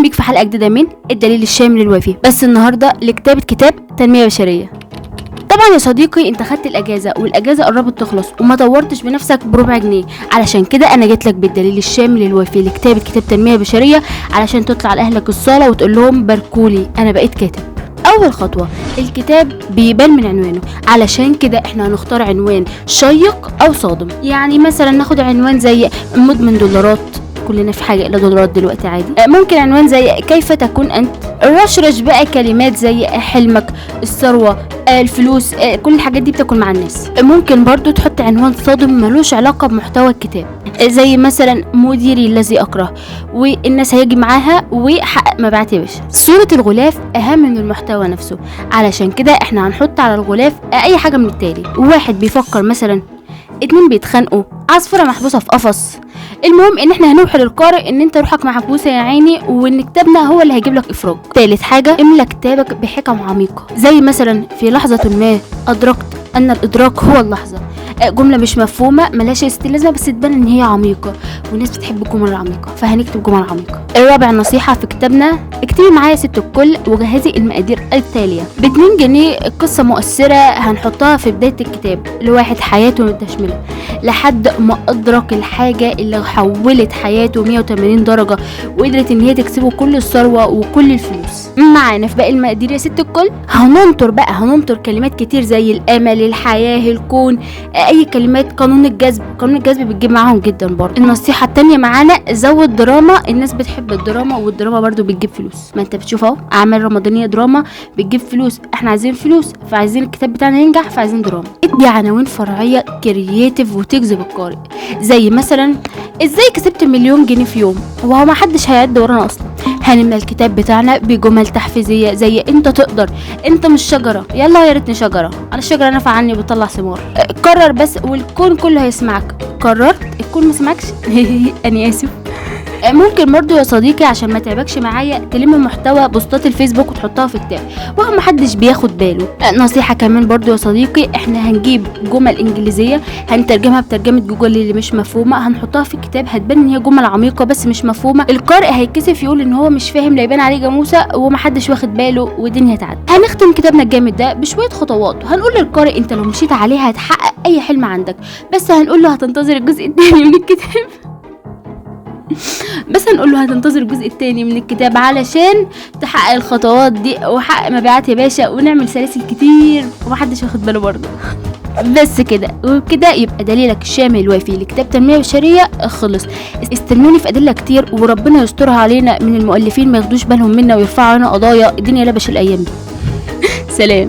بيك في حلقة جديدة من الدليل الشامل الوافي، بس النهارده لكتابه كتاب تنمية بشرية. طبعا يا صديقي انت خدت الاجازة والاجازه قربت تخلص وما طورتش بنفسك بربع جنيه، علشان كده انا جيت لك بالدليل الشامل الوافي لكتابه كتاب تنمية بشرية علشان تطلع لاهلك الصاله وتقول لهم باركولي انا بقيت كاتب. اول خطوة، الكتاب بيبان من عنوانه، علشان كده احنا هنختار عنوان شيق او صادم. يعني مثلا ناخد عنوان زي مدمن دولارات، كلنا في حاجة الى دولارات دلوقتي عادي. ممكن عنوان زي كيف تكون انت. رشرش بقى كلمات زي حلمك، الثروة، الفلوس، كل الحاجات دي بتاكل مع الناس. ممكن برضو تحط عنوان صادم ملوش علاقة بمحتوى الكتاب، زي مثلا مديري الذي اكره، والناس هيجي معاها وحقق مبيعات يا باشا. صوره الغلاف اهم من المحتوى نفسه، علشان كده احنا هنحط على الغلاف اي حاجة من التالي: واحد بيفكر مثلا، اتنين بيتخانقوا، عصفوره محبوسة في قفص. المهم ان احنا هنوحي للقارئ ان انت روحك محبوسة يا عيني، وان كتابنا هو اللي هيجيب لك افراج. تالت حاجة، املى كتابك بحكم عميقة، زي مثلا في لحظة ما ادركت ان الادراك هو اللحظة. جملة مش مفهومه ملهاش لازمه، بس تبان ان هي عميقة والناس بتحب الجمل العميقة، فهنكتب جمل عميقة. الرابع نصيحة في كتابنا، اكتبي معايا ست الكل وجهزي المقادير التالية. ب2 جنيه قصة مؤثرة هنحطها في بداية الكتاب لواحد حياته متشمله لحد ما ادرك الحاجة اللي حولت حياته 180 درجه وقدرت ان هي تكسبه كل الثروة وكل الفلوس. معانا في باقي المقادير يا ست الكل هننطر بقى، هننطر كلمات كتير زي الامل، الحياة، الكون، اي كلمات، قانون الجذب. قانون الجذب بتجيب معاهم جدا برضه. النصيحة التانية معانا، زود دراما، الناس بتحب الدراما والدراما برضه بتجيب فلوس. ما انت بتشوف اهو اعمال رمضانيه دراما بتجيب فلوس، احنا عايزين فلوس، فعايزين الكتاب بتاعنا ينجح، فعايزين دراما. ادي عناوين فرعية creative وتجذب القارئ، زي مثلا ازاي كسبت 1,000,000 جنيه في يوم، وهو ما حدش هيعد ورانا اصلا. هنملى الكتاب بتاعنا بجمل تحفيزيه زي انت تقدر، انت مش شجرة، يلا يا ريتني شجرة، انا الشجرة نافعة عني وبتطلع ثمار. قرر بس والكون كله هيسمعك. قررت الكون ما سمعكش انا اسف. ممكن برضو يا صديقي عشان ما تعبكش معايا تلم محتوى بوستات الفيسبوك وتحطها في كتاب وهو محدش بياخد باله. نصيحة كمان برضو يا صديقي، احنا هنجيب جمل انجليزية هنترجمها بترجمة جوجل اللي مش مفهومة، هنحطها في الكتاب، هتبان ان هي جمل عميقة بس مش مفهومة. القارئ هيتكسف يقول ان هو مش فاهم، لا يبان عليه جاموسة ومحدش واخد باله والدنيا هتعدي. هنختم كتابنا الجامد ده بشوية خطوات، وهنقول للقارئ انت لو مشيت عليها هتحقق اي حلم عندك، بس هنقول له هتنتظر الجزء الثاني من الكتاب. بس هنقول له هتنتظر الجزء الثاني من الكتاب علشان تحقق الخطوات دي وحقق مبيعات يا باشا، ونعمل سلاسل كتير ومحدش واخد باله برضه. بس كده، وبكده يبقى دليلك الشامل الوافي لكتاب تنمية بشرية خلص. استنوني في أدلة كتير، وربنا يسترها علينا من المؤلفين ما ياخدوش بالهم منا ويرفعوا علينا قضايا. الدنيا لبش الأيام دي. سلام.